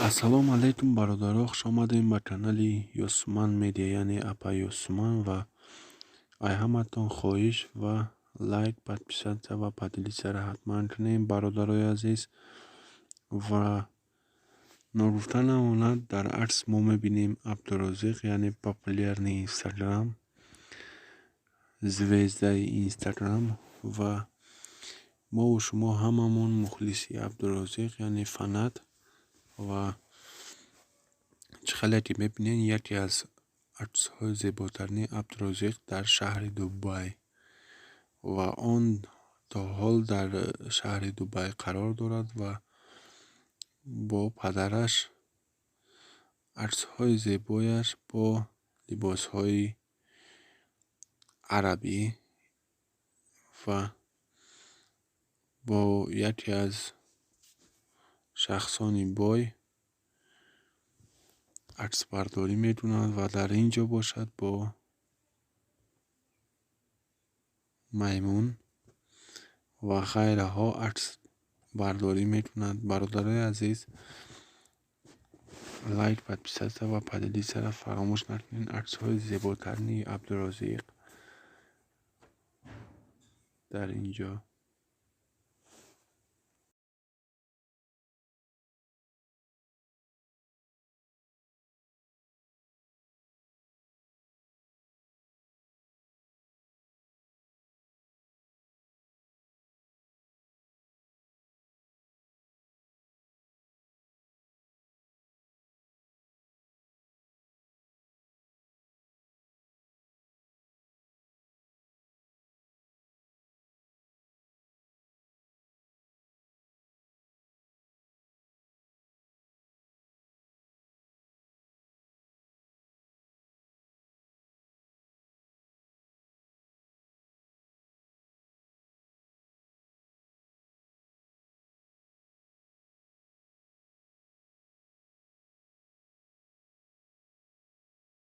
Ассалому алайкум, бародаро, хушомадем ба канали Ёсуман Медиа, яъне апа Ёсуман. Ва ай ҳаматон хоҳиш ва лайк, подписаться ва поделиться-ра ҳатман кунем, бародарои азиз. Ва ногуфта намонад, дар акс мо мебинем Абдурозиқ, яъне популярный Инстаграм, звездаи Инстаграм. Ва мову шумо ҳамамон мухлиси Абдурозиқ, яъне фанат. Ва чӣ хеле ки мебинед, яке аз аксҳои зеботарини Абдурозиқ дар шаҳри Дубай, ва он то ҳол дар шаҳри Дубай қарор дорад ва бо падараш аксҳои зебояш бо либосҳои арабӣ ва бо яке аз шахсони бой аксбардорӣ мекунад. Ва дар ин ҷо бошад, бо маймун ва ғайраҳо аксбардорӣ мекунад. Бародарои азиз, лайк, подписаться ва поделиться-ра фаромӯш накунед. Аксҳои зеботарини Абдурозиқ дар ин ҷо.